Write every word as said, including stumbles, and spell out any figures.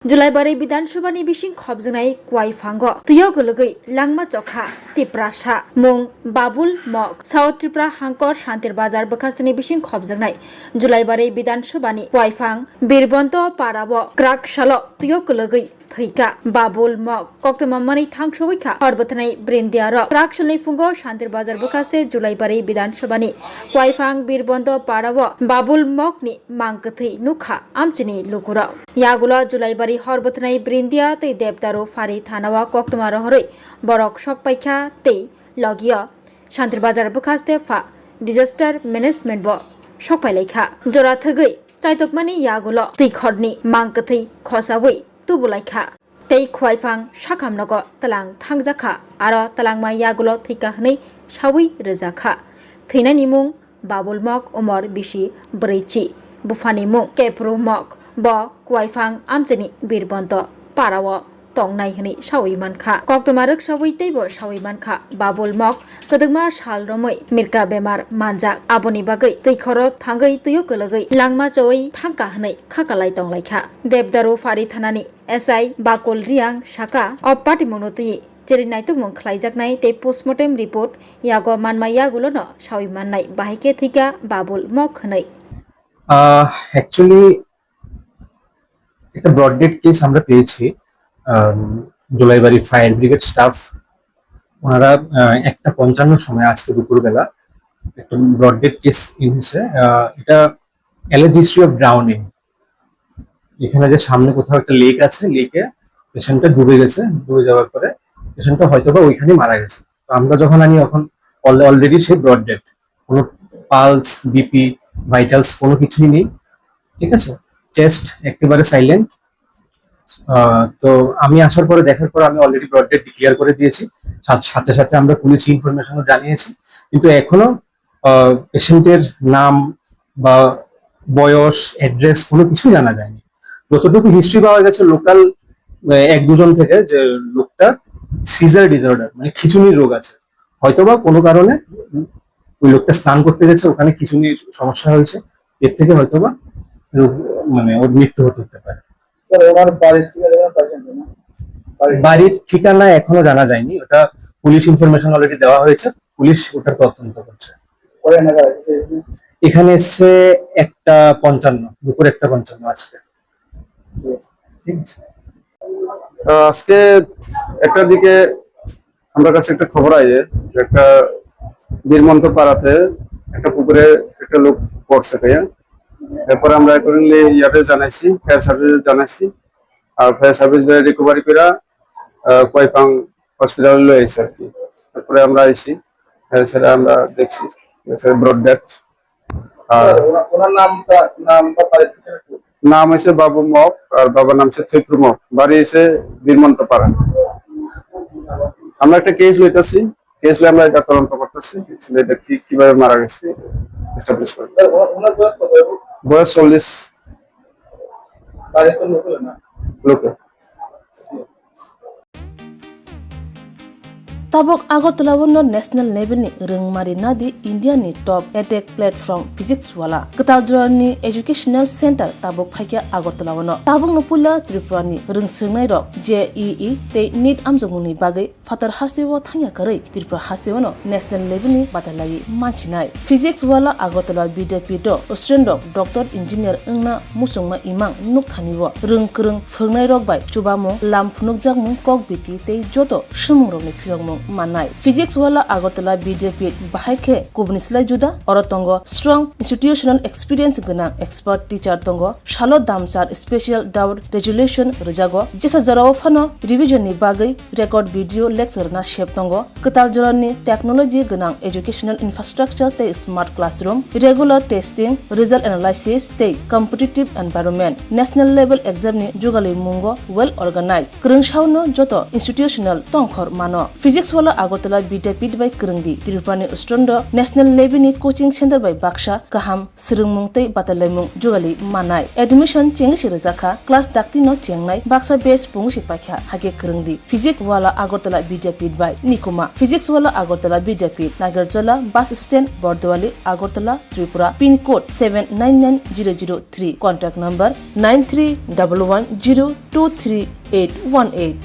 Julaibari Bidhan Sabha ni bising khopjaknai Kuaiphango twio kwlwgwi langma chokha Tiprasa mung Babul Mok. South Tripura hangkor Shantir Bazar bwkhasteni bising khopjaknai Julaibari Bidhan Sabha ni Kuaiphang Birbonto Parao kwrak salo twio kwlwgwi thwikha Babul Mok. Koktwma manwi thang sogwi kha hor bwthanai Brindia rok. Kwrak salni phungo Shantir Bazar bwkhaste Julaibari Bidhan Sabha ni Kuaiphang Birbonto Parao Babul Mok ni mang kwthwi nukha amchini lukurok. Yagulo Julaibari hor bwthanai Brindia tei Debdaru phari thanao koktwma rohorwi borok sok paikha tei logio Shantir Bazar bwkhaste pha disaster management bo sok pailaikha. Jora thwgwi chaitokmani yagulo twikhorni mang kwthwi khosawi tubulaikha. Tei Khuaiphang sakham nogo tlang thangjakha, aro tlangma yagulo thwikha hwnwi sawi rwjakha. Thwinani mung Babul Mok, umor bisi bwrwichi, buphani mung Kepru Mok, bo Khuaiphang amchini Birbonto parao tongnai hwnwi sawi mankha. Koktwma rwksawi teibo sawi mankha, Babul Mok kwdwkma sal romwi mirka bemar manjak, aboni bagwi twikhoro thangwi twio kwlwgwi langma chowi thangkha hwnwi khakalai tonglaikha. Debdaru phari thanani S I Bakul Riang saka, o patimungno twi cheri naitukmung khlaijaknai tei postmortem report yago manma yagulono sawi mannai, bahai khe thwikha Babul Mok hwnwi. আহ, অ্যাকচুয়ালি একটা broad dead case আমরা পেয়েছি। আম, Julaibari fire brigade staff ওনারা আহ, একটা পঞ্চান্নর সময় আজকে দুপুরবেলা একটা ব্রড ডেড কেস এনেছে। আহ, এটা অ্যালেজ হিস্ট্রি অফ ড্রাউনিং। এখানে যে সামনে কোথাও একটা লেক আছে, লেকে পেশেন্টটা ডুবে গেছে, ডুবে যাওয়ার পরে পেশেন্টটা হয়তো বা ওইখানে মারা গেছে। তো আমরা যখন আনি, এখন অলরেডি সে ব্রড ডেড, কোনো পালস, বিপি, ভাইটালস কোনো কিছুই নেই, ঠিক আছে? চেস্ট একেবারে সাইলেন্ট। তো আমি আসার পরে, দেখার পরে আমি অলরেডি ব্রড ডেড ডিক্লেয়ার করে দিয়েছি। সাথে সাথে আমরা পুলিশ ইনফরমেশনও জানিয়েছি, কিন্তু এখনো পেশেন্টের নাম বা বয়স, অ্যাড্রেস কোনো কিছু জানা যায়নি। যতটুকু হিস্ট্রি পাওয়া গেছে লোকাল এক দুজন থেকে, যে লোকটা সিজার ডিসঅর্ডার, মানে খিঁচুনির রোগ আছে, হয়তোবা কোনো কারণে ওই লোকটা স্নান করতে গেছে, ওখানে খিঁচুনির সমস্যা হয়েছে, এর থেকে হয়তোবা রোগ, মানে ওর মৃত্যু হতে হতে পারে। স্যার, ওনার বাড়ির ঠিকানা জানা পারছেন তো না? বাড়ির বাড়ির ঠিকানা এখনো জানা যায়নি, ওটা পুলিশ ইনফরমেশন অলরেডি দেওয়া হয়েছে, পুলিশ ওটার তদন্ত করছে। কয়টা নাগাদ এসেছে এখানে? এখানে এসছে একটা পঞ্চান্ন, দুপুর একটা পঞ্চান্ন আজকে। ঠিক আছে। ঠিক আছে। আহ, আজকে একটার দিকে আমার কাছে একটা খবর আইয়ে যে একটা বীরমন্ত পাড়াতে একটা পুকুরে একটা লোক পড়ছে, তাই না? এরপরে আমরা অ্যাকর্ডিংলি ইয়াতে জানাইছি, ফায়ার সার্ভিসে জানাইছি। আর ফায়ার সার্ভিস ধরে রিকভারি করে, আহ, কয়পাং হসপিটালে লয়ে আইছে আর কি। তারপরে আমরা আইছি, এছাড়া আমরা দেখছি, এছাড়া ব্রড ডেড। আর স্যার, ওনা-, ওনার নামটা, নাম বা বাড়ির ঠিকানা কি? নাম হচ্ছে বাবু মক আর বাবার নাম হচ্ছে থৈপ্রু মক, বাড়ি হচ্ছে বীরমন্ত পাড়া। আমরা একটা কেস লইতাছি, কেস লই আমরা এটা তদন্ত করতেছি, আসলে এটা কি, কিভাবে মারা গেছে এস্টাবলিশ করে। স্যার, ওনার, ওনার বয়স কত হবে? বয়স চল্লিশ। বাড়ি তো লোকাল না? Local. Tabuk Agartala o no national level ni rwngmari nadi India ni top edtech platform Physics Wala. Kwtal jora ni educational center tabuk phaikha Agartala o no. Tabuk no puila Tripura ni rwngswngnai rok J E E tei NEET amjokmung ni bagwi phatar hasteo thangya kwrwi Tripura hasteo no national level ni batalai mansinai. Physics Wala Agartala Vidyapith o student rok doctor engineer wngna muchungma imang nukthani o rwng kwrwng phwrwngnai rok bai chubamung, lam phunukjakmung, kok biti tei joto swmung rokni phiyokmung mannai. Physics Wala Agartala Vidyapith bahai khe kubuni slai juda, oro tongo strong institutional experience gwnang expert teacher tongo, salo damchar special doubt resolution rwjago, jesa jorao phano revision ni bagwi record video lecture na sep tongo. Kwtal jorani technology gwnang educational infrastructure tei smart classroom, regular testing, result analysis tei competitive environment, national level exam ni jugalwi mungo well organized. Kwrwngsao no joto institutional tongkhor mano. Physics Swala Agartala Vidyapith bai kwrwngdi. Tripura ni student rok national level ni coaching center bai baksa kaham swrwngmung tei batalaimung jugali manai. Admission chengwi se rwjakha. Class dakti no chengnai baksa batch pungwi se paikha. Hakhe kwrwngdi. Physics Wala Agartala Vidyapith bai Nikuma. Physics Wala Agartala Vidyapith, Nagarjala bus stand, Bordwali, Agartala, Tripura. Pin code seven nine nine zero zero three. Contact number nine three double one zero two three eight one eight.